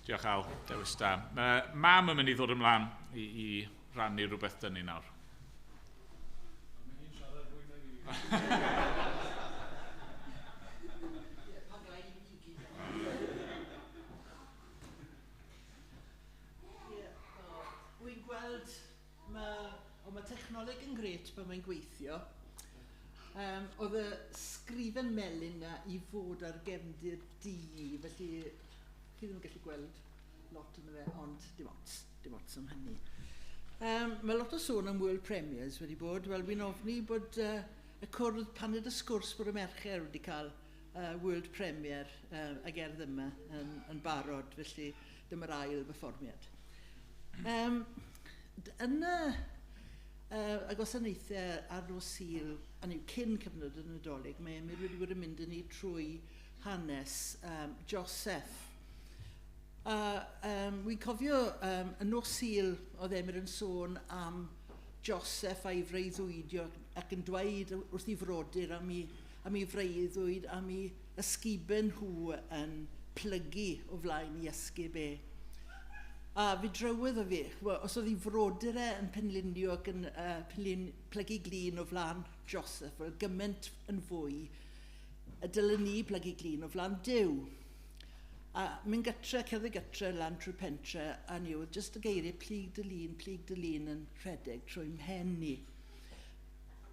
Diolch Al, dewis da. Mae mam yn mynd i ddod ymlaen i, i rannu rhywbeth dyn ni nawr. Wy'n gweld, mae, o, mae technoleg yn gret pan mae'n gweithio. Um, oedd y sgrifen melyn na i fod ar gefndir du, felly chi ddim yn gallu gweld lot yn fe, ond dim ots, dim ots am hynny. Um, mae lot o sôn am World Premiers wedi bod. Wel, wy'n ofni bod uh, y cwrdd paned y sgwrs bod y mercher wedi cael uh, World Premiere uh, y gerdd yma yn, yn barod, felly dyma'r ail berfformiad. Um, yn y, uh, y gwasanaethau ar nos Sul, a cyn cyfnod y Nadolig, mae Emyr wedi bod yn mynd yn ni trwy hanes um, Joseph. A um, wy'n cofio um, y nos Sul oedd Emyr yn sôn am Joseph a'i freuddwydio ac yn dweud wrth ei frodyr am ei, am ei freuddwyd, am ei ysguben nhw yn plygu o flaen i ysgub e. A fi drywydd o fi, os oedd ei frodyr e yn penlinio ac yn uh, penlin, plygu glin o flaen Joseph, wel gymaint yn fwy, y dylen ni plygu glin o flaen Duw. A mynd gytre, cerdded gytre lan trwy pentre, a ni oedd jyst y geiriau plyg dy lun, plyg dy lun yn rhedeg trwy mhen ni.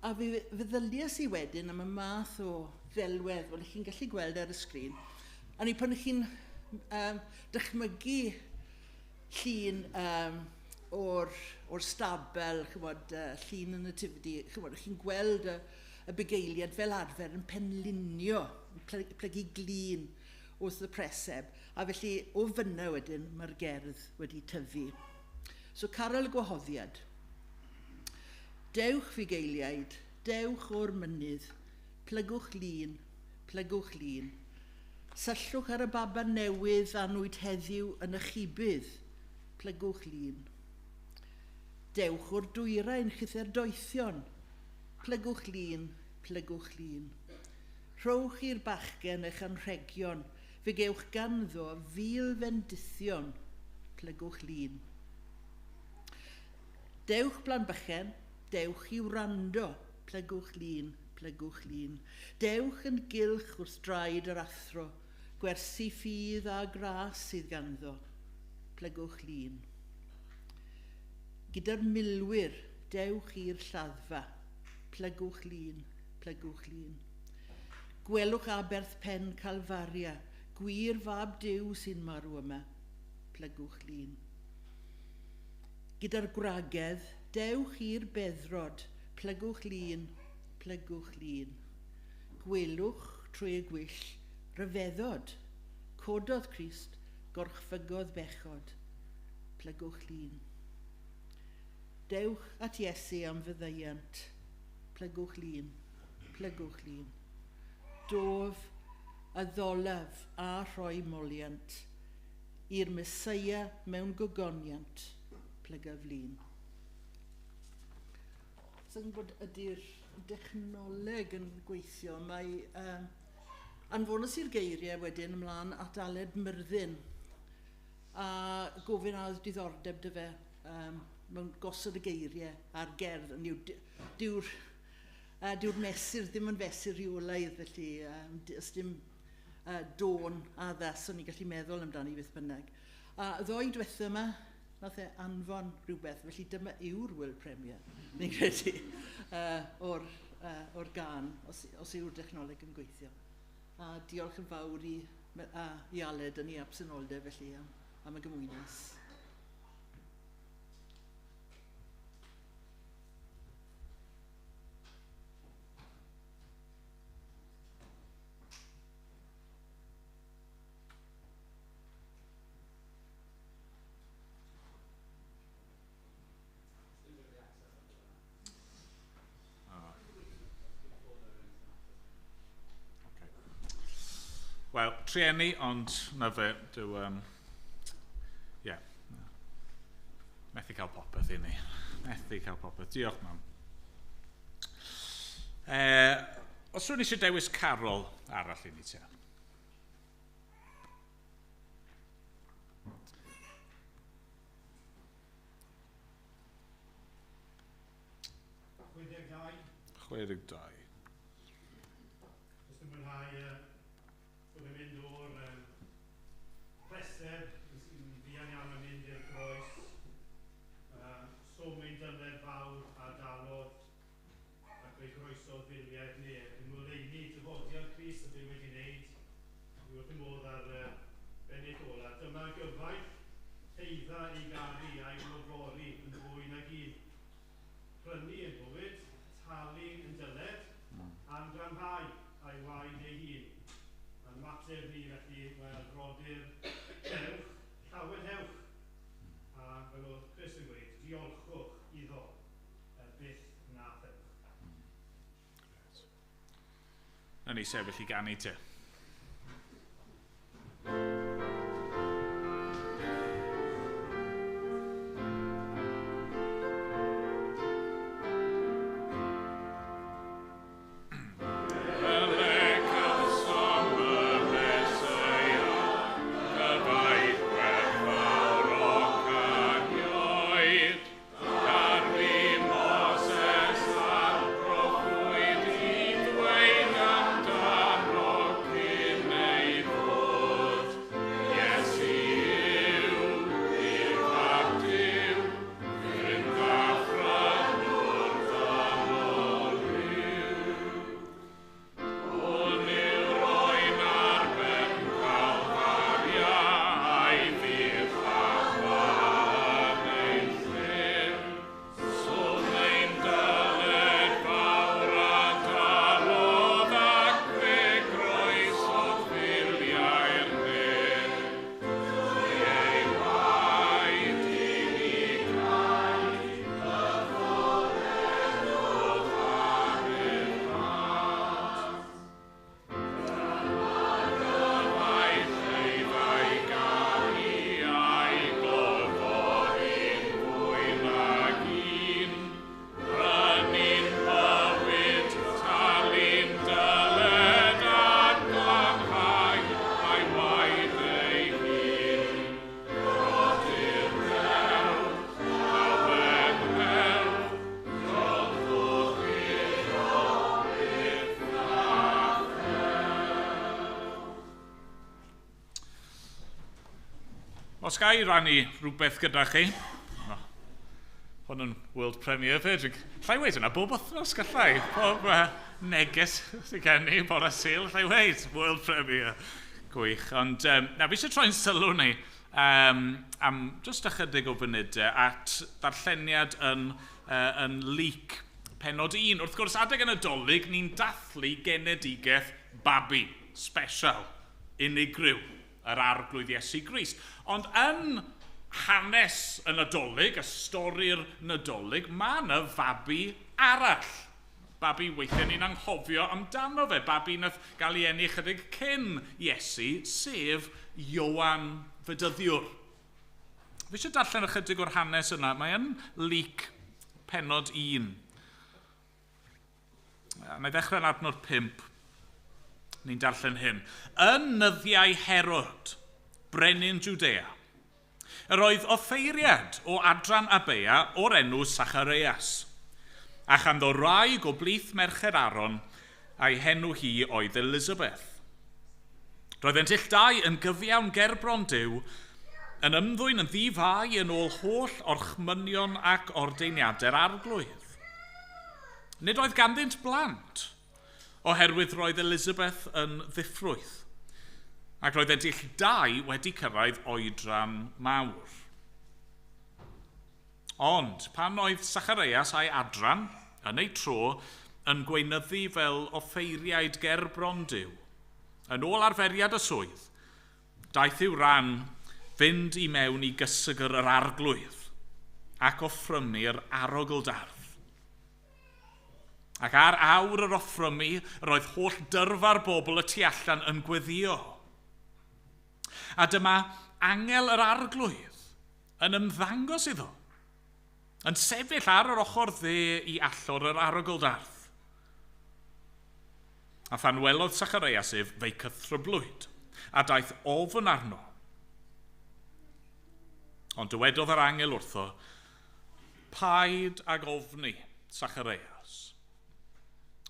A fe feddyliais i wedyn am y math o ddelwedd, wel, chi'n gallu gweld ar y sgrin. A ni pan chi'n um, dychmygu llun um, o'r, or stabel, chymod, uh, llun y nativity, chymod, chi'n gweld y, y bugeiliad fel arfer yn penlinio, yn plygu glin wrth y preseb. A felly o fyna wedyn mae'r gerdd wedi tyfu. So carol y gwahoddiad. Dewch fugeiliaid, dewch o'r mynydd, plygwch lun, plygwch lun. Syllwch ar y baban newydd a nwyd heddiw yn y chibydd, Plygwch lun. Dewch o'r dwyrain chither doethion, plygwch lun, plygwch lun. Rhowch i'r bachgen eich anrhegion, fe gewch ganddo fil fendithion, plygwch lun. Dewch blan bychen, dewch i wrando, plygwch lun, plygwch lun. Dewch yn gylch wrth draed yr athro, gwersi ffydd a gras sydd ganddo, plygwch lun. Gyda'r milwyr, dewch i'r lladdfa, plygwch lun, plygwch lun. Gwelwch aberth pen Calfaria, gwir fab Duw sy'n marw yma, plygwch lun. Gyda'r gwragedd, dewch i'r beddrod, plygwch lun, plygwch lun. Gwelwch trwy y gwyll, rhyfeddod, cododd Crist, gorchfygodd bechod, plygwch lun. Dewch at Iesu am fyddeiant, plygwch lun, plygwch lun. Dof a ddolaf a rhoi moliant, i'r Meseia mewn gogoniant, plygaf lun. Sa'n gwybod ydy'r dechnoleg yn gweithio, mae anfonais i'r geiriau wedyn ymlaen at Aled Myrddin a gofyn a oedd diddordeb dy fe mewn gosod y geiriau a'r gerdd. Dyw'r mesur ddim yn fesur rheolaidd, felly ys dim dôn addas o'n i'n gallu meddwl amdani beth bynnag. A ddoe diwetha yma, nath e anfon rhywbeth, felly dyma yw'r World Premiere, ni'n credu, o'r gan, os yw'r dechnoleg yn gweithio. A diolch yn fawr i Aled yn ei absenoldeb felly am y gymwynas. Wel, trueni, ond na fe, dyw, yeah. Methu cael popeth i ni. Methu cael popeth. Diolch, mam. Os rhywun eisiau dewis carol arall i ni, te? Chwe deg dau. Jyst yn mwynhau bod yn mynd o'r preseb sy'n fuan iawn yn mynd i'r groes, swm ein dyled fawr a dalodd ac fe groesodd filiau'r nef. Yn ngoleuni dyfodiad Crist ydym wedi wneud, dwi wrth y modd ar bennill ola. Dyma gyfaill heidda ei garu a'i glodfori yn fwy nag un. Prynu yn bywyd, talu yn dyled, a'n glanhau a'i waed ei hun. A'n ymateb ni felly, wel, brodyr, dewch, llawenhewch. A fel oedd Chris yn gweud, diolchwch iddo, byth na thewch. Na ni sefyll i ganu te. Os ga i rannu rhywbeth gyda chi, oh, hwn yn world premiere fyd. Llai weid yna bob wythnos gallai. Pob neges sydd gen i bore Sul, llai weid, world premiere. Gwych. Ond na, fi eisiau troi'n sylw ni am just ychydig o funudau at ddarlleniad yn Luc pennod 1. Wrth gwrs, adeg y Nadolig, ni'n dathlu genedigaeth babi, special, unigryw, yr Arglwydd Iesu Grist. Ond yn hanes y Nadolig, y stori'r Nadolig, mae yna fabi arall. Babi weithiau ni'n anghofio amdano fe. Babi nath gael ei eni chydig cyn Iesu, sef Ioan Fedyddiwr. Fi eisiau darllen ychydig o'r hanes yna. Mae yn Luc pennod 1. Na i ddechrau yn adnod 5. Ni'n darllen hyn. Yn nyddiau Herod, brenin Judea, yr oedd offeiriad o adran Abeia o'r enw Sachareas, a chanddo wraig o blith merched Aaron, a'i henw hi oedd Elizabeth. Roeddent ill dau yn gyfiawn gerbron Duw, yn ymddwyn yn ddifai yn ôl holl orchmynion ac ordeiniadau'r Arglwydd. Nid oedd ganddynt blant, oherwydd roedd Elizabeth yn ddiffrwyth, ac roedd ill dau wedi cyrraedd oedran mawr. Ond pan oedd Sachareas a'i adran, yn ei tro, yn gweinyddu fel offeiriaid gerbron Duw, yn ôl arferiad y swydd, daeth i'w ran fynd i mewn i gysegr yr Arglwydd ac offrymu'r arogl-darth. Ac ar awr yr offrymu, roedd holl dyrfa'r bobl y tu allan yn gweddio. A dyma angel yr Arglwydd yn ymddangos iddo, yn sefyll ar yr ochr dde i allor yr arogl-darth. A phan welodd Sachareas ef, fe'i cythryblwyd, a daeth ofn arno. Ond dywedodd yr angel wrtho, paid ag ofni, Sachareas,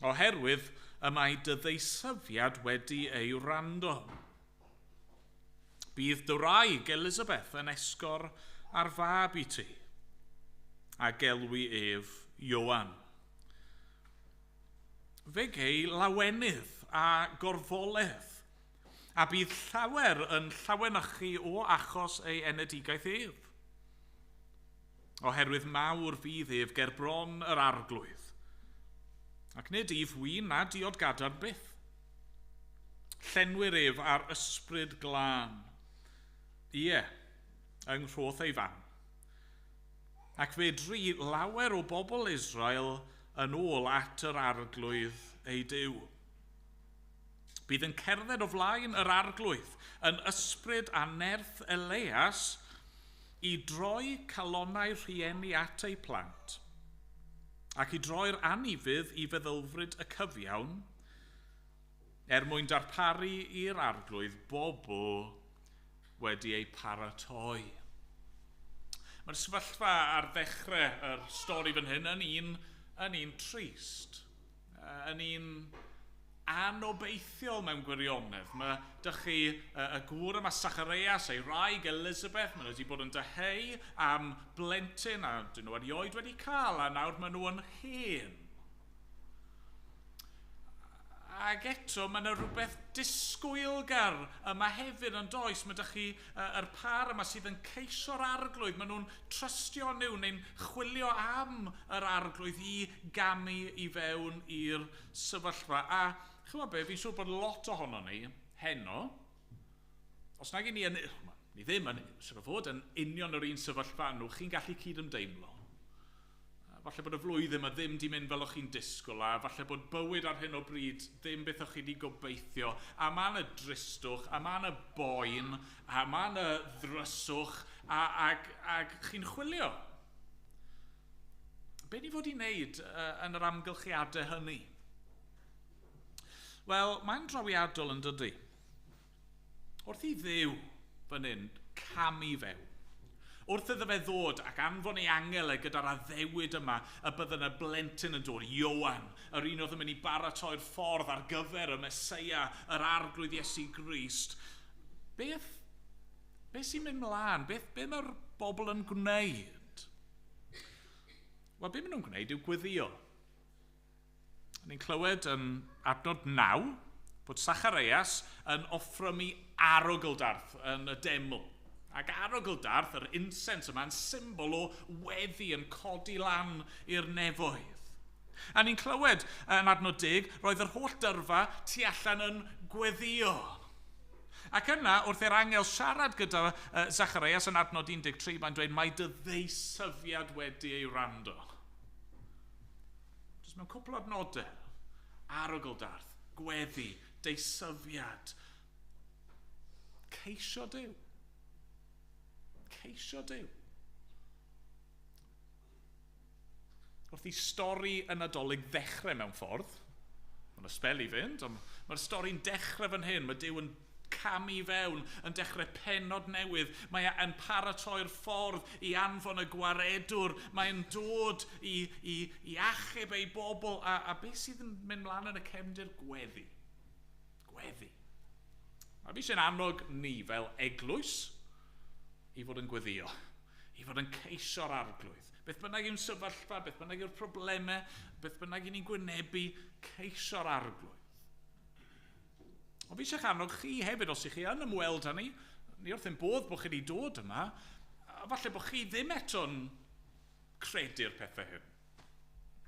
oherwydd y mae dy ddeisyfiad wedi ei wrando. Bydd dy wraig Elizabeth yn esgor ar fab i ti, a gelwi ef Ioan. Fe gei lawenydd a gorfoledd, a bydd llawer yn llawenychu o achos ei enedigaeth ef. Oherwydd mawr fydd ef ger bron yr Arglwydd, ac nid if win na diod gadarn byth. Llenwir ef ar ysbryd glân, ie, yng nghroth ei fam. Ac fe dri lawer o bobl Israel yn ôl at yr Arglwydd ei Duw. Bydd yn cerdded o flaen yr Arglwydd yn ysbryd a nerth Elias i droi calonnau rhieni at eu plant, ac i droi'r anufudd i feddylfryd y cyfiawn, er mwyn darparu i'r Arglwydd bobl wedi eu paratoi. Mae'r sefyllfa ar ddechrau yr stori fan hyn yn un trist, yn un anobeithiol mewn gwirionedd. Mae dych chi y gŵr yma Sachareas, ei wraig Elizabeth, maen nhw wedi bod yn dyheu am blentyn a dyn nhw erioed wedi cael, a nawr maen nhw yn hen. Ac eto, mae yna rhywbeth disgwylgar yma hefyd yn does. Mae dych chi yr par yma sydd yn ceisio'r Arglwydd. Maen nhw'n trystio nhw neu'n chwilio am yr Arglwydd i gamu i fewn i'r sefyllfa. A chymod be, fi'n siŵr bod lot ohono ni heno, os nag i ni, ni ddim yn, siŵr o fod yn union yr un sefyllfa nhw, chi'n gallu cyd-ymdeimlo. Falle bod y flwyddyn yma ddim di mynd fel o'ch chi'n disgwyl, a falle bod bywyd ar hyn o bryd ddim beth o'ch chi wedi gobeithio, a mae yna dristwch, a mae yna boen, a mae yna ddryswch, ac chi'n chwilio. Be ni fod i wneud yn yr amgylchiadau hynny? Wel, mae'n drawiadol yn dydy. Wrth i Dduw fan hyn camu fewn, wrth iddo fe ddod ac anfon ei angel e gyda'r addewid yma y bydde yna blentyn yn dod, Ioan, yr un oedd yn mynd i baratoi'r ffordd ar gyfer y Meseia, yr Arglwydd Iesu Grist. Beth Beth sy'n mynd mlaen? Beth mae'r bobl yn gwneud? Wel, beth maen nhw'n gwneud yw gweddio. Ni'n clywed yn adnod 9 bod Sacharias yn offrymu arogldarth yn y deml. Ac arogldarth, yr incense yma, yn symbol o weddi yn codi lan i'r nefoedd. A ni'n clywed yn adnod 10, roedd yr holl dyrfa tu allan yn gweddio. Ac yna, wrth i'r angel siarad gyda Zacharias yn adnod 13, mae'n dweud, mae dy ddeisyfiad wedi ei wrando. Jyst mewn cwpl o adnodau, arogldarth, gweddi, deisyfiad. Ceisio Duw. Ceisio Duw. Wrth i stori y Nadolig ddechrau mewn ffordd, mae'n ysbel i fynd, ond mae'r stori'n dechrau fan hyn, mae Duw yn camu fewn, yn dechrau pennod newydd, mae e'n paratoi'r ffordd i anfon y gwaredwr, mae'n dod i achub ei bobl, a beth sydd yn mynd mlaen yn y cefndir? Gweddi. Gweddi. A fi eisiau'n annog ni fel eglwys i fod yn gweddio, i fod yn ceisio'r arglwydd. Beth bynnag yw'n sefyllfa, beth bynnag yw'r problemau, beth bynnag i ni'n gwynebu, ceisio'r arglwydd. Ond fi eisiau'ch annog chi hefyd, os ych chi yn ymweld â ni, ni wrth ein bodd bod chi wedi dod yma, a falle bod chi ddim eto'n credu'r pethau hyn.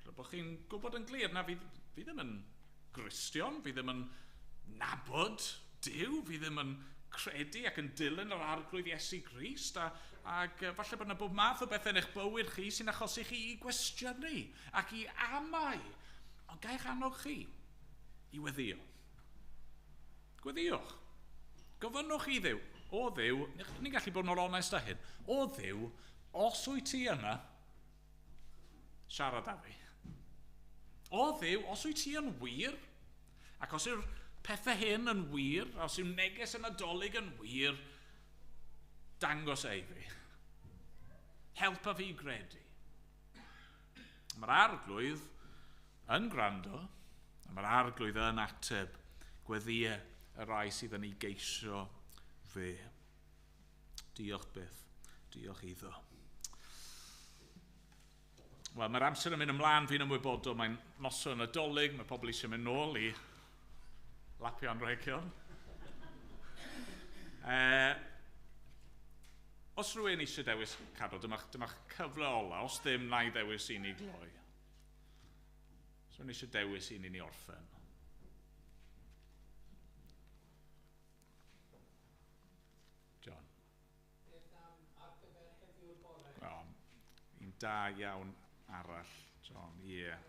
Falle bod chi'n gwybod yn glir, na fi ddim yn Gristion, fi ddim yn nabod Duw, fi ddim yn credu ac yn dilyn yr arglwydd Iesu Grist, ac falle bod yna bob math o bethau yn eich bywyd chi sy'n achosi chi i gwestiynu ac i amau. Ond gael eich annog chi i weddio. Gweddiwch. Gofynnwch i Dduw. O Dduw, ni'n gallu bod mor onest â hyn. O Dduw, os wyt ti yna, siarad â fi. O Dduw, os wyt ti yn wir, ac os yw'r pethau hyn yn wir, os yw neges y Nadolig yn wir, dangos ei fi. Helpa fi i gredu. Mae'r arglwydd yn gwrando, a mae'r arglwydd yn ateb gweddïau y rai sydd yn ei geisio fe. Diolch byth, diolch iddo. Wel, mae'r amser yn mynd ymlaen, fi'n ymwybodol, mae'n noson Nadolig, mae pobl eisiau mynd nôl i lapio anrhegion. Os rhywun eisiau dewis cadw, dyma'ch cyfle ola, os ddim, na i ddewis un i gloi. Os rhywun eisiau dewis un i ni orffen. John. Beth am ar gyfer heddiw'r bore? O, un da iawn arall, John, ie. Yeah.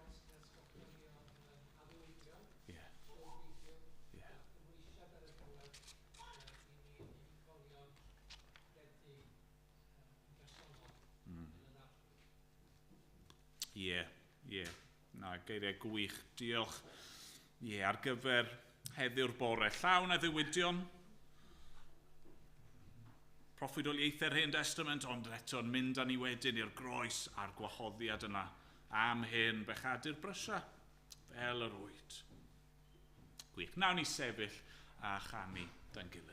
Ie, ie. Na, geiriau gwych. Diolch. Ie, ar gyfer heddiw'r bore. Llawn addewidion. Proffwydoliaethau'r Hen Testament, ond eto'n mynd â ni wedyn i'r groes a'r gwahoddiad yna am hyn bechadur brysia, fel yr wyt. Gwych. Nawn ni sefyll a chanu da'n gilydd.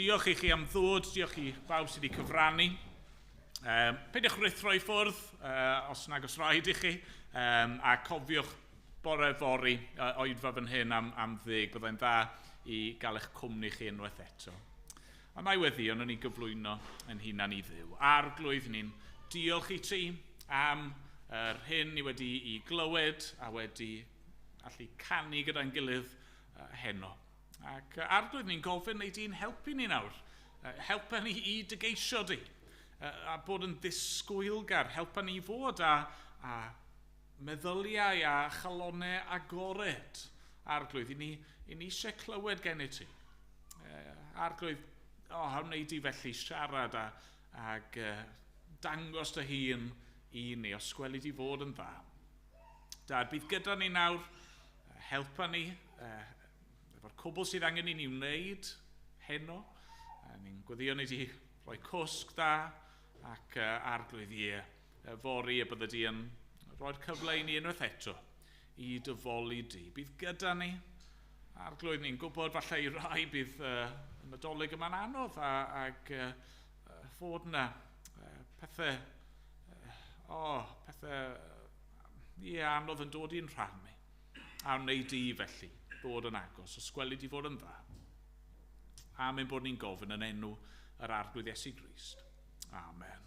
Diolch i chi am ddod, diolch i bawb sydd wedi cyfrannu. Peidiwch rhuthro i ffwrdd, os nag os rhaid i chi, a cofiwch bore fory oedfa fan hyn am 10. Byddai'n dda i gael eich cwmni chi unwaith eto. A mae weddi ond ni gyflwyno yn hunan i Dduw. Arglwydd, ni'n diolch i ti am yr hyn ni wedi i glywed a wedi allu canu gyda'n gilydd heno. Ac Arglwydd, ni'n gofyn neu di'n helpu ni nawr. Helpa ni i dy geisio di. A bod yn ddisgwylgar. Helpa ni i fod a meddyliau a chalonau agored. Arglwydd, i ni eisiau clywed gen i ti. Arglwydd, o, oh, wneud di felly siarad ag dangos dy hun i ni, os gweli di fod yn dda. Dad, bydd gyda ni nawr, helpa ni, efo'r cwbl sydd angen i ni wneud heno. Ni'n gweddio ni di rhoi cwsg da ac Arglwydd ie, fory y bydde di yn rhoi'r cyfle i ni unwaith eto i dy foli di. Bydd gyda ni, Arglwydd, ni'n gwybod falle i rai bydd y Nadolig yma'n anodd ag fod yna pethau, pethau ie, anodd yn dod i'n rhan ni. A wneud di felly ddod yn agos, os gweli di fod yn dda. Am ein bod ni'n gofyn yn enw yr Arglwydd Iesu Grist. Amen.